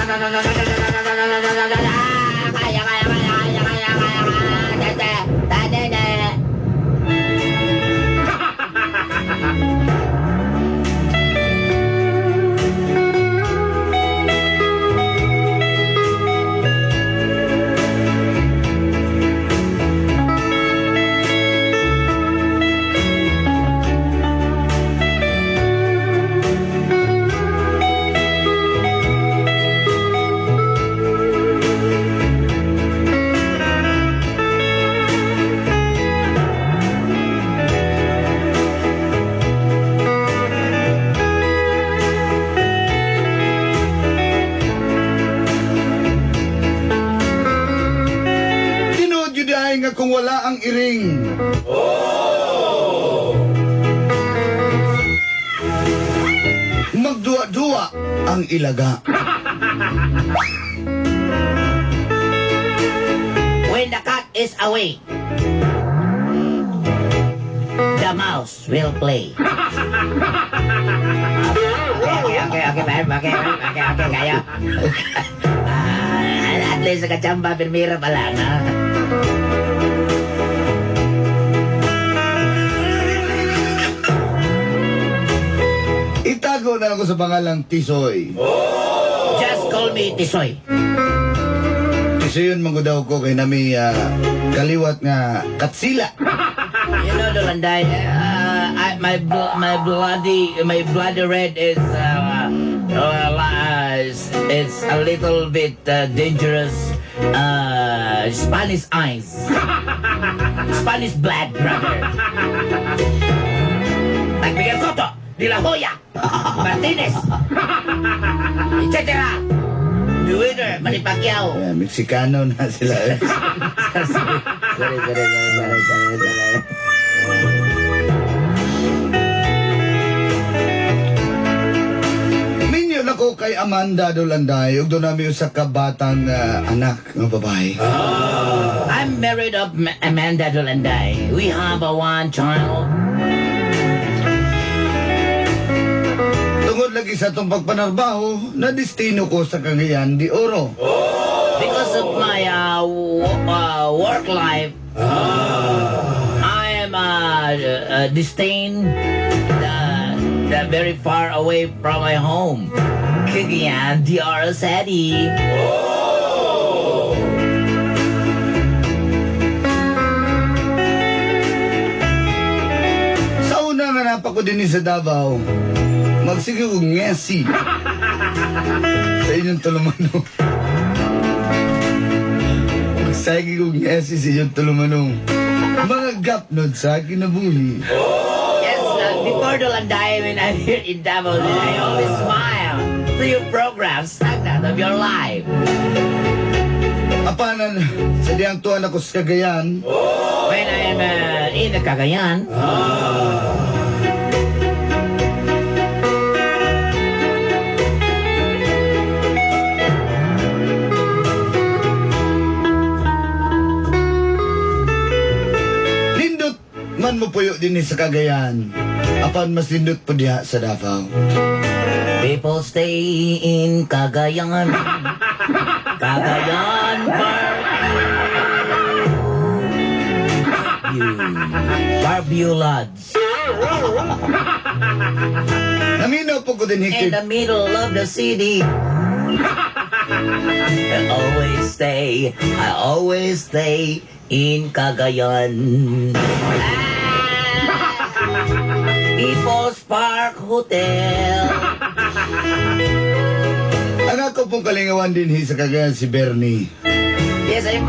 Kaya, kaya, kaya, kaya, kaya, kaya, kaya, ta, ta, ta, ta. Tinuod yun ay nga kung wala ang iring. Oh! Magduwa-duwa ang ilaga. When the cat is awake, the mouse will play. Okay, okay, okay, kaya. Ah, at least nakachamba, pirmira pa lang, ha? Itago na lang ko sa pangalang Tisoy. Just call me Tisoy. Tisoy yun manggod daw ko kay nami kaliwat nga katsila. You know, Dolanday, I, my bl- my bloody my bloody red is it's a little bit dangerous. Spanish eyes, Spanish blood, brother. Like Miguel Cotto, De La Hoya, Martinez, etc. The winner, Manny Pacquiao. Yeah, Mexicano na sila. Sorry, sorry, sorry, sorry, sorry, sorry. Minyo na ko kay Amanda Dolanday ug doon nami usa ka batang anak nga babae. I'm married of Amanda Dolanday. We have a one child. Tungod lagi sa atong pagpanarbaho, na destino ko sa Cagayan de Oro. Because of my work life, I am destined the very far away from my home, Cagayan de Oro City. Sa una nga napa ko din sa Davao, magsige og ngesi sa inyong tulumanon. Magsige og ngesi sa inyong tulumanon. Mga gapnod sa kinabuhi. Yes, before Dolanday, when I'm here in Davao, then I always smile to your program, Standard of Your Life. Apanan, sa diyang tuwan ako sa Cagayan, When I am in the Cagayan, nindot man mo puyo din sa Cagayan. Apan mas nindot po diha sa Davao. People stay in Cagayan. Cagayan Parkview. Parkview Lodge. Naminaw po ko din In hikit. the middle of the city. I always stay in Cagayan. Ah! People's Park Hotel. Ang ako pong kalingawan din hi sa Cagayan si Bernie. Yes, I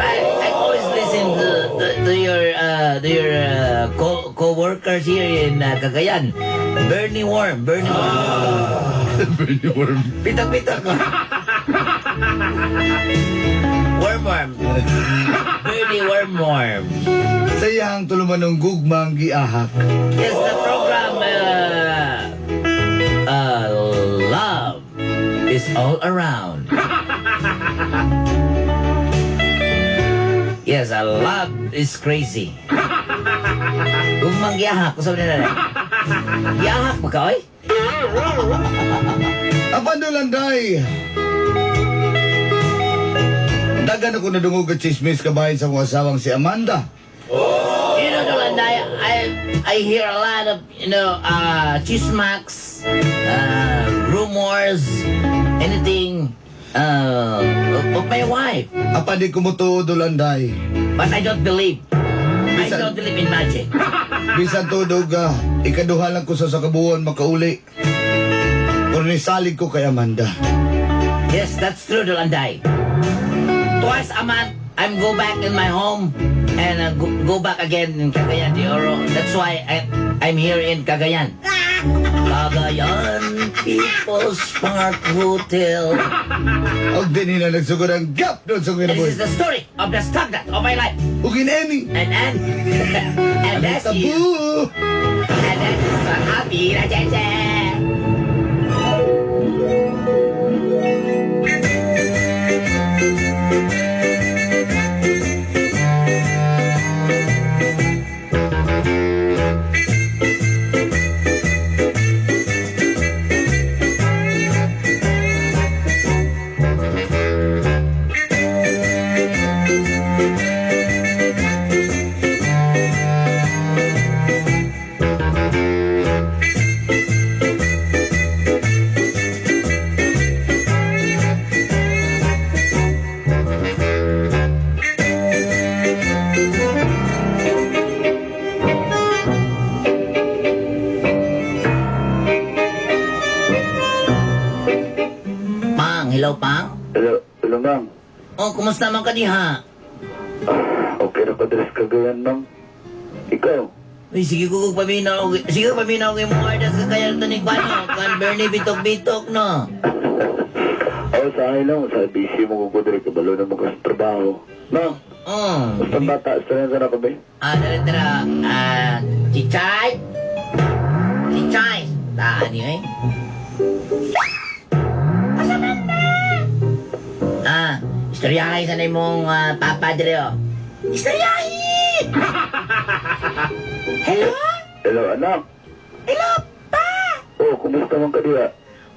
always listen to your co-workers here in Cagayan. Bernie Worm, Bernie Worm. Bernie Worm. Pitak-pitak. Worm Worm. Bernie Worm Worm. Sa iyang tulumanong gugmang giahak. Yes, the program Love is All Around. Yes, love is crazy. Gugmang giahak, kung sabi nila. Giahak ba ka, oy? Apan Dolanday, Dagan ako nadungog og chismis kabahin sa akong asawang si Amanda. You know, Dol Anday, I hear a lot of chismaks, rumors, anything of my wife. Apan di ko motuo, Dol Anday. But I don't believe. I don't believe in magic. Bisan tuod og ikaduha lang ko sa kabuuan makauli. Pero nisalig ko kay Amanda. Yes, that's true, Dol Anday. Twice a month, I'm go back in my home and go back again in Cagayan de Oro. That's why I'm here in Cagayan. Cagayan People's Park Hotel. Og dinhi na nagsugod ang gap doon sa And this kinabuhi. is the story of the standard of my life. Ug ineni. And that's Tabu. And that is what happy na Cheche. Pang, hello, Pang. Hello, hello, ma'am. Oh, kumusta man ka diha? Ah, okay na ko diri sa Cagayan, ma'am. Ikaw? Uy, sige ko kung paminaw. Sige ko paminaw kay mo order sa kaya ito ni Kwan, no? Kwan Bernie Bitok-Bitok, no? Oh, sa akin lang. Sa busy mo ko diri, kabalo na mo ka sa trabaho. Ma'am, Oh. basta bata, sa na ko ba? Ah, dara, dara. Ah, Chichay? Chichay? Taan niyo eh. Asa man na? Ah, istoryahay sa na imong papa diri, oh. Istoryahin! Hello? Hello, anak. Hello, pa! Oh, kumusta man ka diha?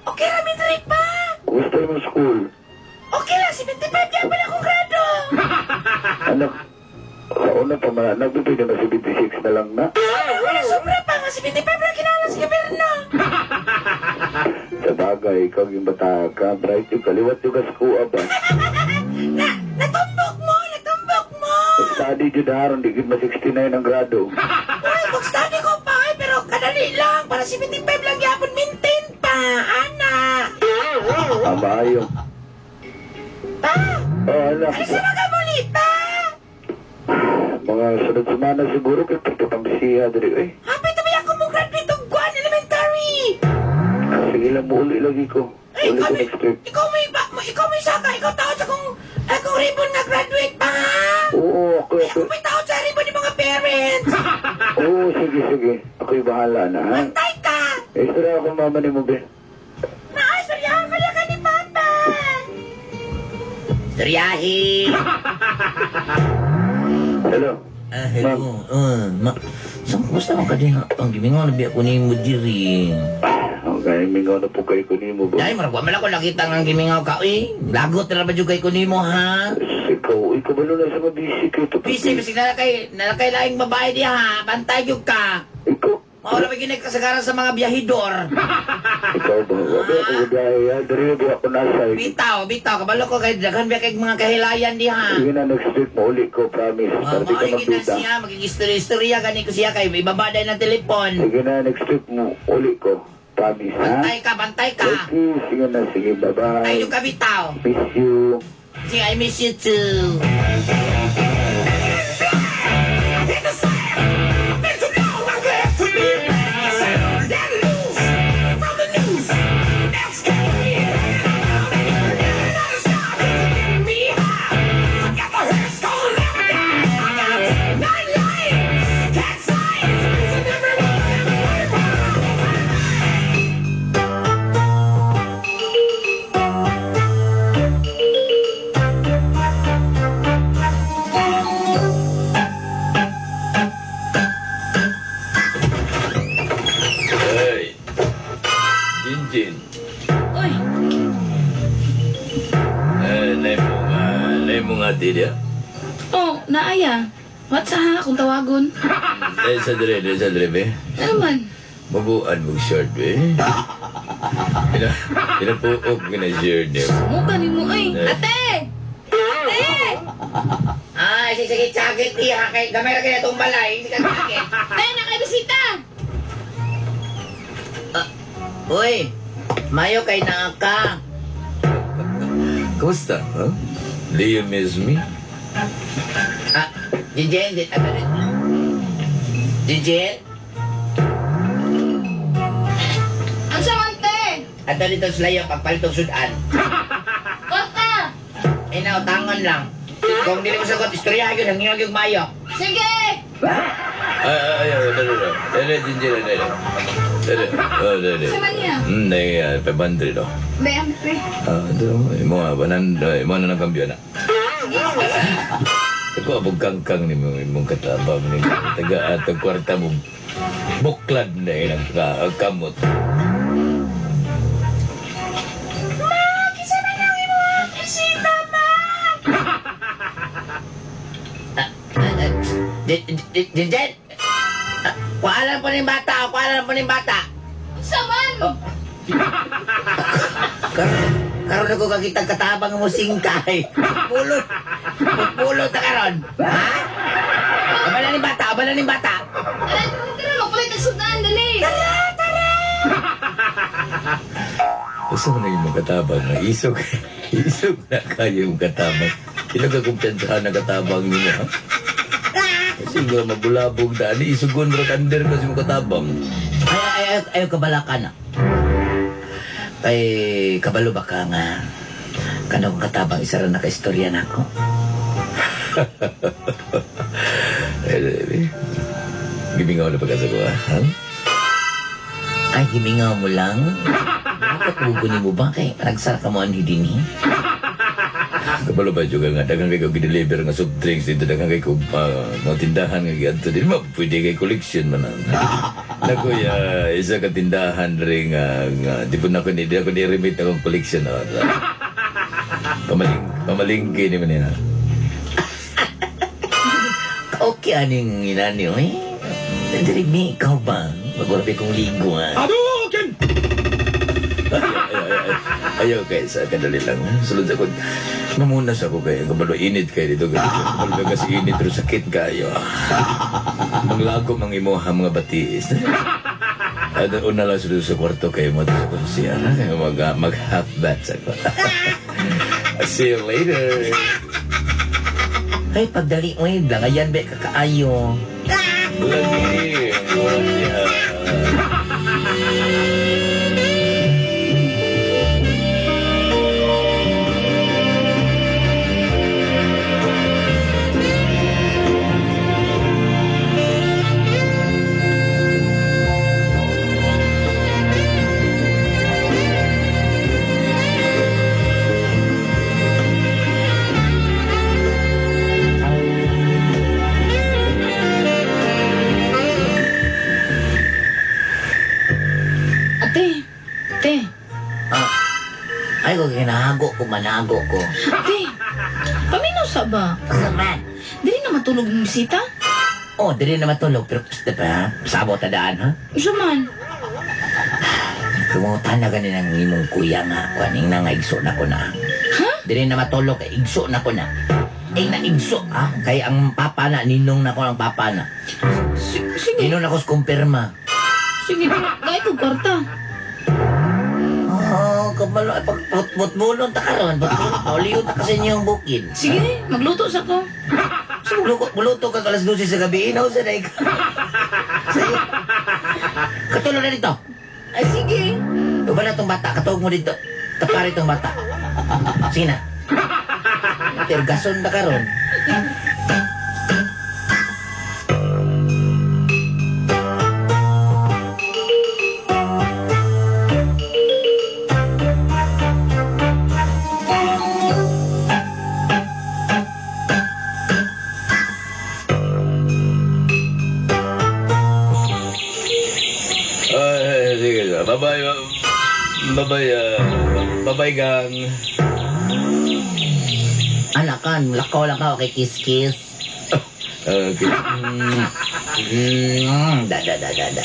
Okay ra mi diri, pa! Kumusta imong school? Okay lang, 75 yan pala akong grado. Anak, sa una pa man, anak, pwede na 76 na lang na. Ah, wala, sobra pa nga, 75 na kinahanglan sa gobyerno. Sa bagay, ikaw yung bata ka, bright yung kaliwat yung kaskuha ba? Na, natumbok mo, natumbok mo. Study jud haron, di gid ma 69 ang grado. Uy, mag-study ko pa, eh, pero kadali lang, para 75 lang yapon, maintain pa, ana. Ah, maayo. Pa, Oh, anak. ano sa mga muli, pa? Mga sunod semana siguro kay pagkapamsiya diri eh. Hapit na ba ako mo graduate og Guan Elementary? Sige lang mo uli lagi ko. Ay, Uli ko kami, next week. ikaw may saka, ikaw tao sa akong ribbon nga graduate pa, ha? Oo, ako, Ay, ako. ako may tao sa ribbon ni mga parents. Oo, sige, sige. Ako'y bahala na, ha? Antay ka. Eh, istorya ako mama ni mo, be. Naistoryahan ka lang ka ni Papa. Istoryahin. Hello. Ah, hello. So, kumusta man ka din? Ang gimingaw na biya ko ni mo diri. Okay, mingaw na po kayo ko nimo ba? Dahil, marag, wala ko nakita nga gimingaw ka. Uy, lagot na ba kay ko nimo, ha? Ikaw, ikaw ba na sa mabisi kayo? Busy, bisig na kay laing babae di ha. Bantay yung ka. Ikaw, Maura ba ginagkasagaran sa mga biyahidor? ikaw ba? Wabi ako gabiyahe, ha? Dari na ako nasa. Bitaw, bitaw. Kabalo ko kay daghan biya kay mga kahilayan di ha. Sige na, next week, mauli ko, promise. Oh, Para di ka mao gina magduda. siya, magiging-istorya gani ko siya kay ibaba dahil ng telepon. Sige na, next week, mo, uli ko. Promise, ha? Bantay ka, bantay ka. Okay, sige na, sige, bye-bye. Ay, yung kabitaw. Miss you. Sige, I miss you too. Hey, Jinjin. Uy, Eh, nay mo nga ate niya? Oh, naaya. What's ha kung tawagon? Eh, sa dire, be. Ano man? Mabuan mong shirt, be. Pinapuok ko na shirt niya. Muka ni mo, ay. Ate! Ate! Ay, sige, sakit iya kay gamay ra kay atong balay, sige sakit. Ate, nakaibisita! Uy, mayo kay naa ka. Kumusta, huh? Do you miss me? Ah, Jinjin, Jinjin, Ang sa man, te? ato dito sa layo, pagpalitong sudan. Kwarta! Inaw, tangon lang. Kung dili mo sagot, istorya yun, hangyo yung mayo. Sige! Ay, ay, ay, dali, dali. Dali, Jinjin, dali. Dali, oh, dali. Sa man niya? 500, oh. Be, ampe. Ah, ito, imo nga, banan, imo na ng kambyo na. Ako, abog kangkang ni mo, imong katabang ni mo. Taga, atong kwarta mo, buklad na yun ang kamot. Ma, kisa man ang imong bisita, ma! Jinjin! Kualan po ni bata, kualan po ni bata. Sa man? Karon ako kakita katabang mo singkay. Pulot. Pulot ta karon. Ha? Abala ni bata, abala ni bata. Tara, tara, tara, magpalit ang sudan, dali! Tara, tara! Gusto mo na yung katabang nga. Isog, isog na kayo yung katabang. Sino ka kumpiyansahan ng katabang ninyo, ha? Kasi nga mabulabog na. Ani, isugon ra kander kasi mo katabang. Ay, ay, ay, ay, kabala ka na. Kay kabalo ba ka nga kanang katabang isa ra nakaistorya na ako. Eh, gimingaw na pagkasa ko, ha? Ay, gimingaw mo lang. Nakatugo ni mo ba kay nagsara ka mo anhi dinhi? Kabalo ba juga nga daghang kay kog deliver nga soft drinks dito, daghang kay kog mga tindahan nga giadto din ma pwede kay collection man ang. Naku ya, isa ka tindahan rin nga di po na ko ni di ako ni remit akong collection na. Pamalingki ni man niya. Okay aning inani oy. Diri mi ikaw ba? Magurabi kong ligo ha. Hadouken! Ayaw kay sa kadali lang. Sulod ako. Mamunas ako kay kabalo init kay dito. Kabalo kasi init pero sakit kayo. Manglagom ang imuha mga batiis. Ada una lang sulod sa kwarto kay mo sa siya. Mag half bath ako. See you later. Ay, pagdali mo eh. Langayan be kakaayo. Lagi. Lagi. Ate, ate, Ay, ko ginahago ko, manago ko. ate, paminaw sa ba? Sa man. Dili na matulog ng bisita? Oh, dili na matulog. Pero, diba, sabot na daan, ha? Isa man. Kumutan na ganin ang imong kuya nga. Kuaning na nga, igso na ko na. Ha? Dili na matulog, kay igso na ko na. Ay, na igso, ha? Kay ang papa na, ninong na ko ang papa na. Sige, Ninong na ko sa kumpirma. sige, gaya ko kwarta. Oh, kabalo, ay, pag putbulon ta karon, putbulon, pauliyo ta kasi inyong bukid. Sige, magluto sa ko. Sa muluto ka alas 12 sa gabi, inaw sa daig. Sige. Katulog na dito. Ay, sige. Uban na itong bata, katawag mo dito. Tapari itong bata. Sige na. Tergason na karon. Ay, sige, sige. Bye-bye. Bye-bye, bye-bye, gang. Anakan, lakaw lang ka, okay, kiss, kiss. Okay. Da, da, da, da, da.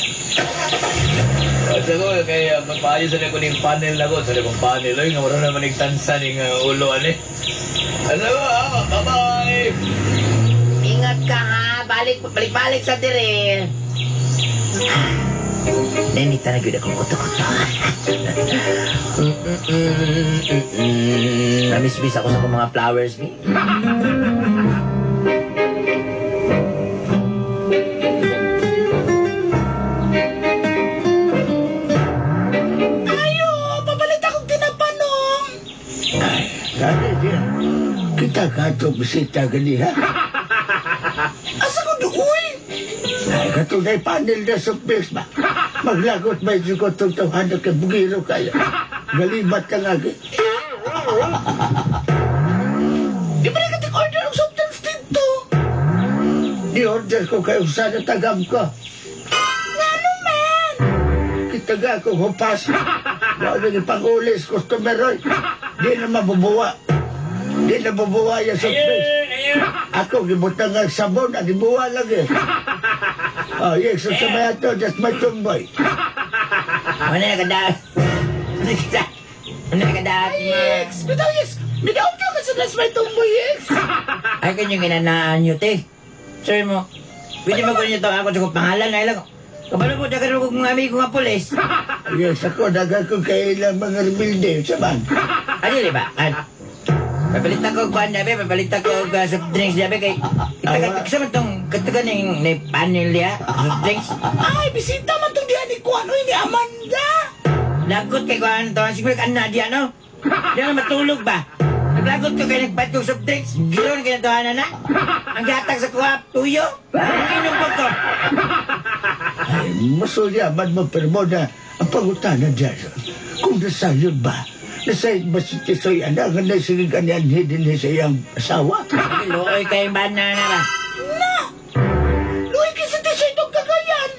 At ako, kaya magpaayos na ko ning panel na ko. Sa kong panel, oy, nga wala naman nagtansa ning ulo, ani. At ako, bye-bye! Ingat ka ha, balik, balik, balik sa dire. Nenita na gyud akong kuto-kuto. Namismis ako sa akong mga flowers, mi. Ayo, papalit akong tinapanong. Ay, dali diya. Kita ka ito bisita gani ha? Asa ko duoy? Ay, katunay panel na sa place ba? Maglagot ba yung ko itong tawhanan kay bugiro kaya? Galibat ka nga. Di ba na order og soft drinks dito? Di order ko kayo sana tagam ko. Ngano man? Kita ga akong hupas. Wala ni pangulis, customer oy. Di na mabubuwa. Di na mabubuwa yung soft drinks. Ako, gibutang ang sabon, at ibuwa lang eh. Oh, yes, so sa mga to, just my tumboy. Ano na kada? Ano na kada? Ano na kada? Yes, bitaw yes. Bitaw ka kasi that's my tumboy yes. Ay, kanyang ginanaan nyo, te. Sir mo, pwede ba ko ninyo ito ako sa kong pangalan? Ay lang, kabalo po, dagan ko kong amigo nga pulis. Yes, ako, dagan ko kailang mga rebelde, sa man. Ano, di ba? Papalit ako kuan dabe, papalit ako soft drinks dabe kay itaga sa man tong kataga ning ni panel ya, soft drinks. Ay, bisita man tong diyan ni Kuan oy ni Amanda. Lagot kay kuan to, siguro kan na diya no. Di na matulog ba? Naglagot ko kay nagbayad kong soft drinks. Giron kay natawanan na. Ang gatag sa kuha, tuyo. Inom po ko. Ay, masulyaman mo, pero mo na ang pangutana dyan. Kung nasayon ba, nasayon ba si Tisoy anak, nga nasigig anian din sa iyang asawa? Luoy kay banana ba? Na! Luoy kay si Tisoy tong Cagayan.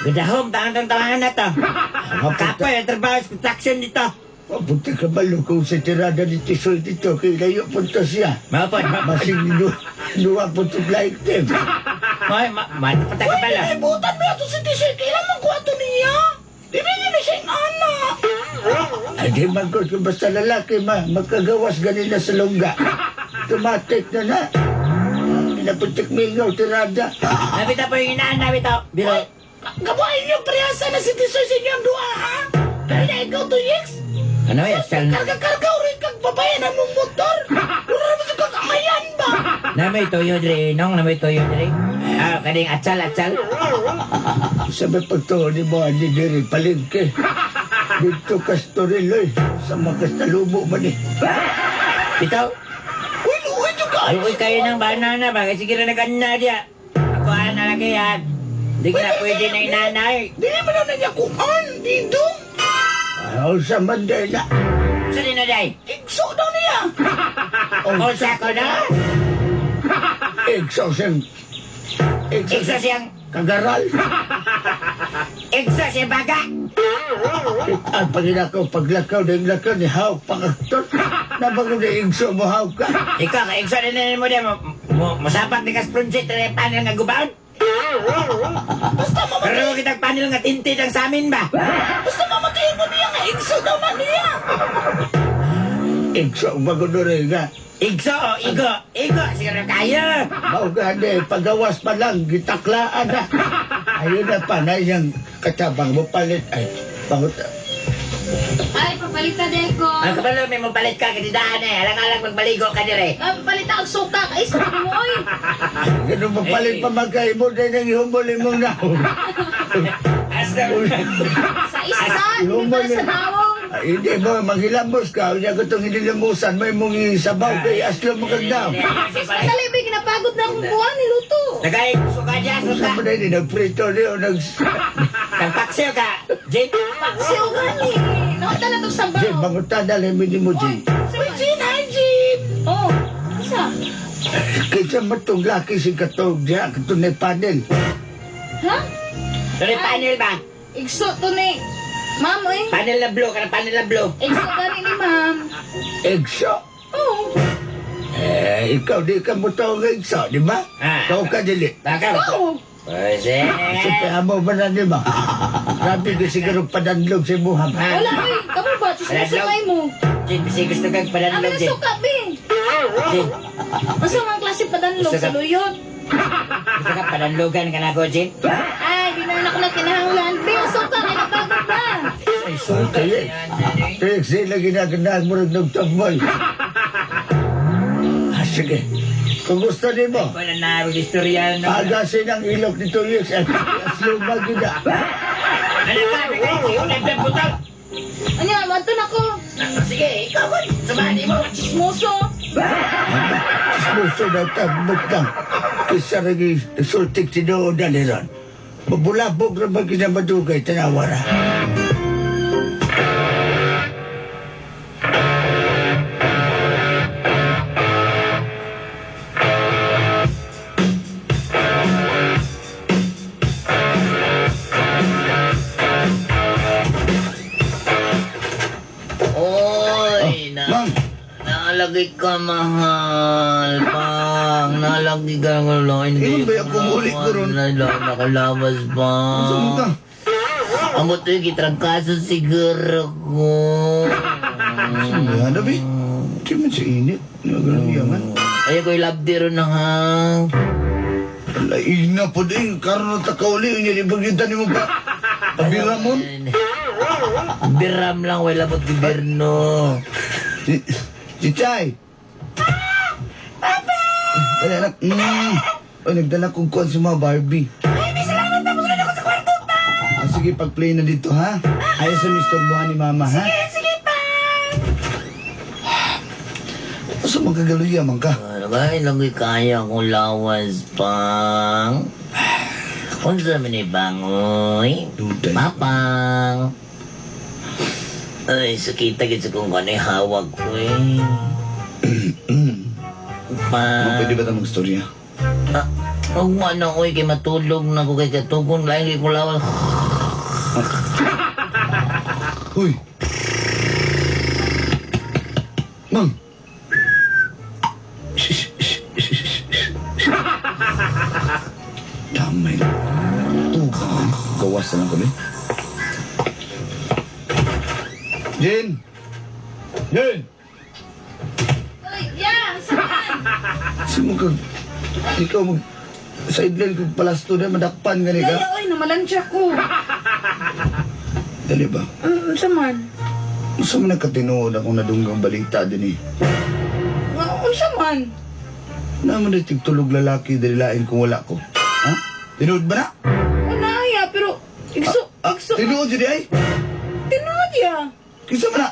Gudahom, tangan tawangan na to. Kapoy, ang trabaho sa construction dito. Papunta ka ba kung sa tirada ni Tisoy dito, kay layo punta siya. Mapod, mapod. Masing luwa po to flight team. May, ma, punta ka Uy, pala. naibutan mo ato si Tisoy. Kailan man ko ato niya? Di ba niya na siyang anak? Ay, di man ko kung basta lalaki ma, magkagawas ganina sa lungga. Tumatik na na. Pinapuntik mingaw tirada. Nabita po yung inaan, nabita. Biro. Gabuhay niyo priyasa na si Tisoy sa inyong duha, ha? Pero na ikaw to, Yeks. Ano yan? Sal na. Karga-karga rin kag babayan ang mong motor. Wala naman sa kagamayan ba? Namay toyo dre, nong namay toyo dre. Ah, kaning atsal atsal. Sa may pagtuo ni mo, hindi diri palengke. Dito kastoril, oy. Sa mga kastalubo man eh. Bitaw. Uy, luoy to ka. Luoy kayo ng banana ba? Kasi sige na nagana diya. Ako ana lagi yan. Hindi ka na pwede na inanay. Dili man na niya kuan, didong. Ayaw sa Mandela. Sa din na day? Igso daw niya. Unsa ko na? Igso siyang... Igso siyang... Kagaral. Igso siyang baga. Ang paginakaw, paglakaw, dahil lakaw ni Hawk pakaktor. Nabago na igso mo, Hawk ka. Ikaw, ka igso din mo din. Masapak ni kas prunsit na panel nga gubaon. Basta mamatay. Pero kitang panel nga tinted ang sa amin ba? Basta mamatayin mo niya nga igso daw na niya. Igso, bago na rin nga. Igso o igo? Igo, siguro kayo. Maugani, pagawas pa lang, gitaklaan na. Ayun na pa, na iyang katabang mo palit. Ay, bangot. Ay, papalita din ko. Ang kabalo, may mapalit ka, katidaan eh. Alang-alang magbaligo ka dire. Ah, papalita ang suka. Ay, sabi mo, oy. Ganun mapalit pa magkay mo, dahil nang ihumol imong na. Asa? Sa isa, hindi pa sa nawong. Ay, hindi mo, manghilamos ka. Hindi ko itong hinilamusan mo, imong isabaw kay aslo mo kag daw. Dali, ba, kinapagod na akong buwan, niluto. Nagay, suka dyan, suka. Sa pa na yun, nagprito niyo, nag... Nagpaksiw ka, Jane. Paksiw gani. Naunta na itong sabaw. Jane, bangutan na lang mo, Jane. Uy, Jean, hi, Jean. Oh, isa. Kaysa matong laki si katong diya, katong na panel. Ha? Tuloy panel ba? Igso to ni. Ma'am, oy. Panel na blue, kanang panel na blue. Igso gani ni ma'am. Egso. Oh. Eh, ikaw di ka mo tao nga igso, di ba? Ah. Tao ka dili. Baka ba? Oo. Pwede. Siyempre, amo ba na di ba? Grabe ka siguro padanlog sa imuha ba? Wala oy, kamo ba? Chismoso kay mo. Jin, bisi gusto kang Ano padanlog, na Jin. suka, be? Jin, Unsa man klase padanlog Gusto sa ka- luyot? gusto ka padanlogan ka na ko, Jin? Ay, di na ako na kinahanglan. Be, ang suka kay napagod na. Ay, suka. Kaya, kaya sila ginagandaan mo rin ng tambay. Ah, sige. Kung gusto ni mo, Wala na, istorya na. pagasin ang ilok ni Tuyix at aslumag yun na. Ano ka? Bigay, sige, nagdag butang. Anya, madto na ko. Sige, ikaw ko. Samahan mo. Chismoso. Gusto na tambok lang. Kisa rin sultik tinuod na niron. Mabulabog na ba ginamadugay, tanawa na. Oy, na, Ma'am. naalagay ka, mahal. Pang, naalagay ka ng lain. Ingon ba yung kumuli ko ron? Nakalabas pa. Unsa man ka? Ang buto yung gitrangkaso siguro ko. Ano bi? Di man siya init. Nagano iya man. Ayaw ko ilabdi ron na ha. Ala, ina po din. Karon ta kauli unya di bagyutan nimo pa. Pabiramon. Biram lang, wala labot gobyerno. Si Chichay. Papa! Dali, anak. Oy, nagdala kong kuwan sa mga Barbie. Ay, may salamat pa. Musunod ako sa kwarto pa. Ah, sige, pag-play na dito, ha? Ayaw sa misturbuhan ni Mama, ha? Sige, sige pa. Asa man kagaluya man ka? Ay, lagi kaya kong lawas pang. Unsa man ni bangoy? Duday. Papang. Ay, sakita gid sa kung kanay hawag ko eh. Ma, Pa. pwede ba tayo magstorya? Ah, og ano oy kay matulog na ko kay katugon lain kay kong lawas. Uy! Mang! Damay. Tuga. Gawas na lang kami. Jin! Jin! Oy, ya, saan? Sino ka? Ikaw mag... Sideline kong palasto na, madakpan gani ka. Kaya oy, namalansya ko. Dali ba? Unsa man? Unsa man nagkatinuod akong nadunggang balita din eh. Nga, unsa man? Naman na tigtulog lalaki dili lain kung wala ko. Ha? Tinuod ba na? Una ya, pero igso, Ah, igso. tinuod jud ay? Tinuod ya. Kinsa man na?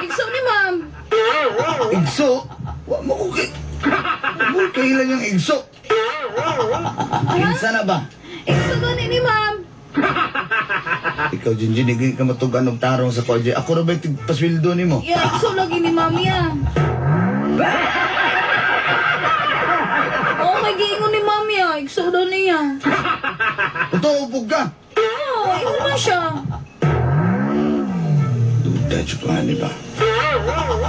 Igso ni ma'am. Igso? Wa mo ko kay... Mo kailan yung igso? Kinsa na ba? Igso gani ni ma'am. Ikaw, Jinjin, hindi ka matugan og tarong sa kotse. Ako ra ba'y tigpasweldo nimo? Ya, igso lagi ni ma'am ya. Oh, may giingon ni ma'am ya. Igso daw niya. Totoo, upog ka! Oo, ingon man siya. Duda, tsukuhan, di ba?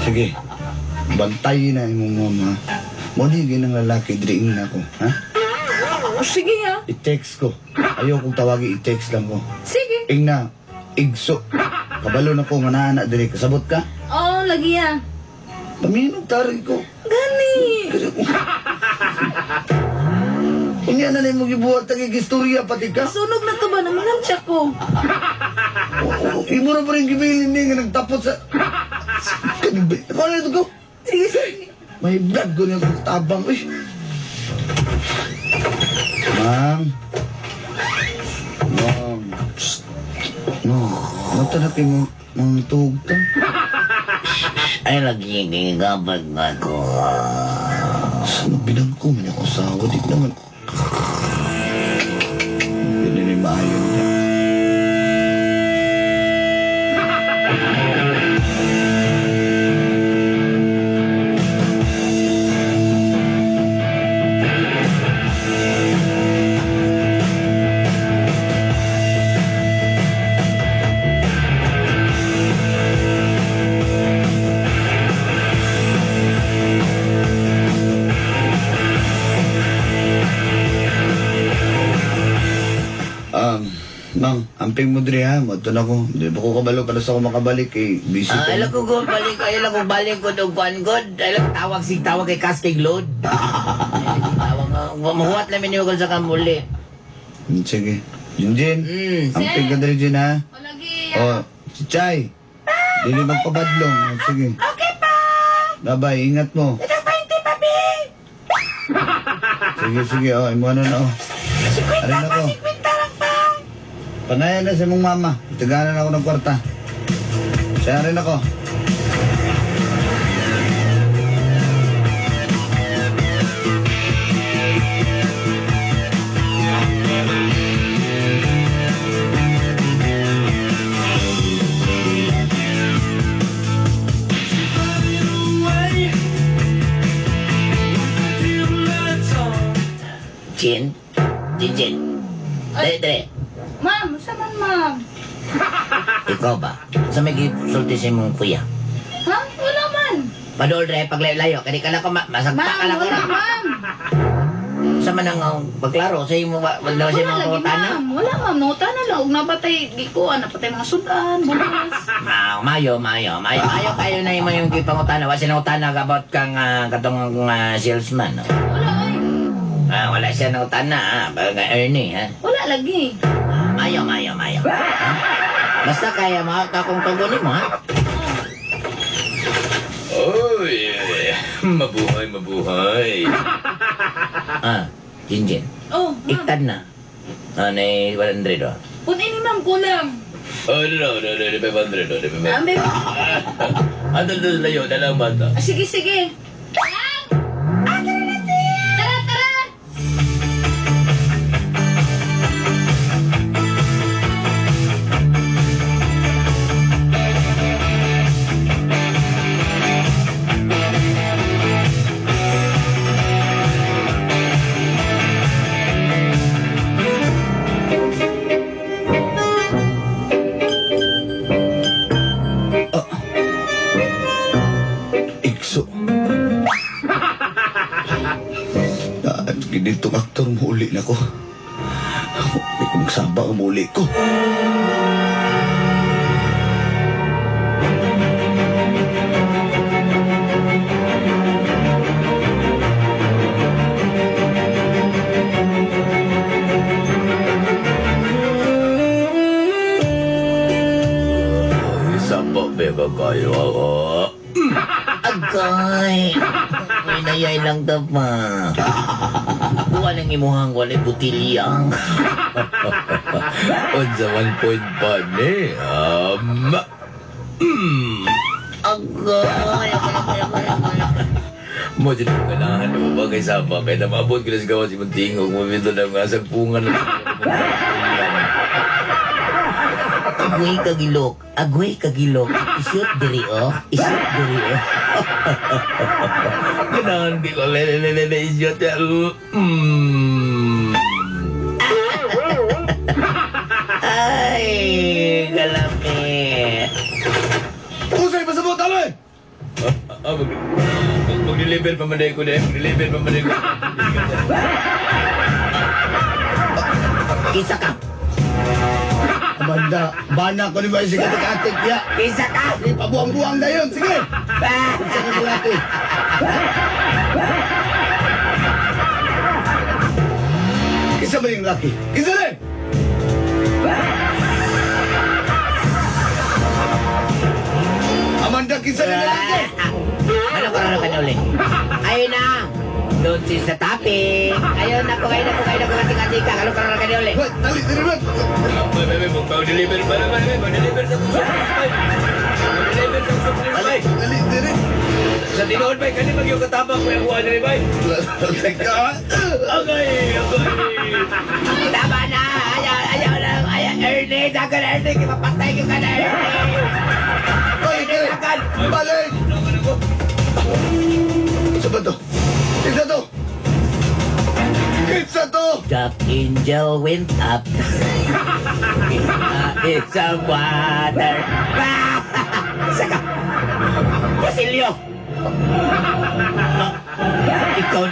Sige, bantay na imong mama. Mo ni ginang lalaki, diriing na ko, ha? Oh, sige ya. I-text ko. Ayaw kong tawagi, i-text lang ko. Sige. Ing na, igso. Kabalo na ko nga naa na diri. Kasabot ka? Oo, lagi ya. Paminog tarik ko. Gani. Kasi kung... Unya na na yung gibuhat tagig istorya pati ka. Sunog na to ba? Namalansya ko. Oo, imo na pa rin gibilin niya nga nagtapot sa... Kani ba? Ano na ito ko? Sige, sige. May blood ko niya kong tabang. Uy. Ma'am. Ma'am. Psst. Ma'am. Mata na kayo mga, mga tuhog ta. Ay, lagi gigabag na ko. Sa binangko man ako asawa. Di naman. Hindi na ni maayo niya. Amping mo diri ha, mo na ko. Di ba ko kabalo para sa ako makabalik kay busy Ah, pa. alam ko go balik, alam ko balik ko og kuan god. Alam tawag sig tawag kay Casting Load. Tawag mahuwat lang minyo sa kamuli. Sige. Jinjin. Amping ka diri Jin ha. O lagi. Oh, si Chay. Dili magpabadlong. Oh, sige. Okay pa. Bye-bye, ingat mo. Itang 20 pa, bi. Sige, sige. Oh, imo ano na oh. 50 Arin pa, ako. 50 lang pa. Pangayan na sa mong mama. Taganan ako ng kwarta. Siya rin ako. Jin, Jin Jin. Dere dere. Ma'am, sa man ma'am? Ikaw ba? Sa may gisulti sa imong kuya. Ha? Wala man. Padol dre paglayo-layo kani ka lang ko masagpa ka Ma'am, lang ko. wala ma'am. Sa man ang pagklaro sa imo ba wala sa Wala imong lagi pangutana. ma'am. Wala ma'am. Nangutana lang. Ug napatay gikuan, napatay mga sudan, bulas. Mayo, mayo, mayo, mayo kayo na imo yung gipangutana. Wa siya nangutana about kang katong salesman. No? Wala ay. Ah, wala siya nangutana, ah, baga Ernie, ha? Wala lagi. Mayo, mayo, mayo. Ha? Basta kaya mga akong tugunin mo, ha? Oy, mabuhay, mabuhay. Ah, Jinjin. Oh, ma'am. Iktad na. Ah, na 100, oh. Punin ni ma'am kulang. Oh, no, no, no, 500, oh, 500. Ambe. Ano doon layo, dalang bata. Ah, sige, sige. Ma'am! Ah, tara na, Tara, tara! Ikso. Dito aktor mo uli na ko. Hindi ko magsaba ang muli ko. Oy, sapa ba kayo ako? Agay! May nayay lang ta pa. Kuha ng imuhang walay butilyang. Unsa 1.5 ni? Agay! Agay, agay, agay, agay. Mo dyan ang ganahan mo ba kay sapa? Kaya na maabot ka na sa gawas imong tingog mo dito na mga sagpungan na. Agoy kagilok, agoy kagilok. Isut diri oh, isut diri oh. Ganahan di ko lelelele isyot ya. Ay, galami. Usay pa sa buta, loy! Mag-deliver pa man ko dahil. Mag-deliver pa man ko. Kisa ka. Amanda, bana ko ni ba si katik-atik ya? Kisa ka. Sige, pabuang-buang na yun. Sige! Isa ka kalati. Isa ba yung laki? Isa rin! Amanda, kisa rin lalaki! Ano ka na ka uli? Ayun na. Don't change the topic. Ayun na ko, ayun na ko, ayun na ko, katik-atik ka. Ano ka na ka uli? Wait, dali, dali, wait! Mag-deliver pa naman. Mag-deliver sa Mag-deliver sa Dali, dali, dali! Sa tinuod ba, kani magyong katabang ko yung kuha diri bay. Teka! Agay, agay. Tama na! Ayaw, ayaw na! Ayaw, Ernie! Dagan, Ernie! Kipapatay ko ka na, Ernie! Balik, balik! Balik! Isa ba to? Isa to! Isa to! Jack Angel went up. It's a water. Isa ka! Basilio! Ikaw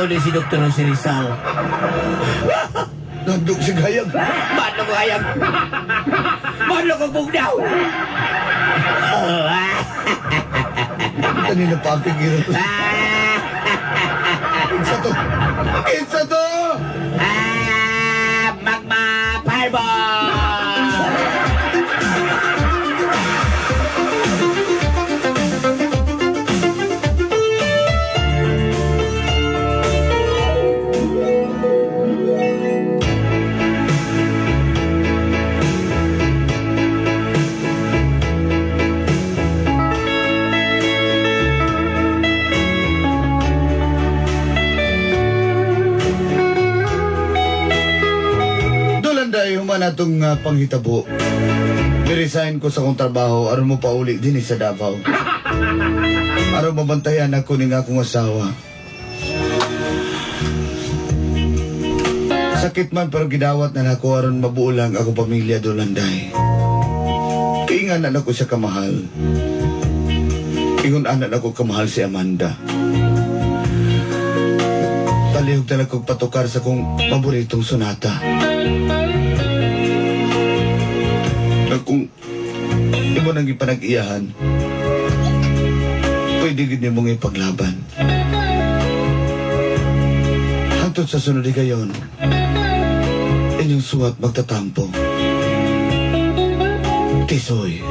na si Dr. Jose Rizal. Nandok si Gayag. Mahadlok ko hayag. Mahadlok ko bugnaw. Kanina pa ang pigilan to. Kinsa to? Kinsa to? Ah, magma fireball! Dolanday, human atong panghitabo. Niresign ko sa akong trabaho aron mo pauli din sa Davao. Aron mabantayan ako ning akong asawa. Sakit man pero gidawat na nako aron mabuo lang akong pamilya, Dolanday. Kiingan na nako siya kamahal. Ingon ana nako kamahal si Amanda. Palihog na kog patukar sa kong paboritong sonata. Na kung imo nang ipanag-iyahan, pwede gid nimo nga ipaglaban. Hangtod sa sunod higayon, inyong suwat magtatampo. Tisoy.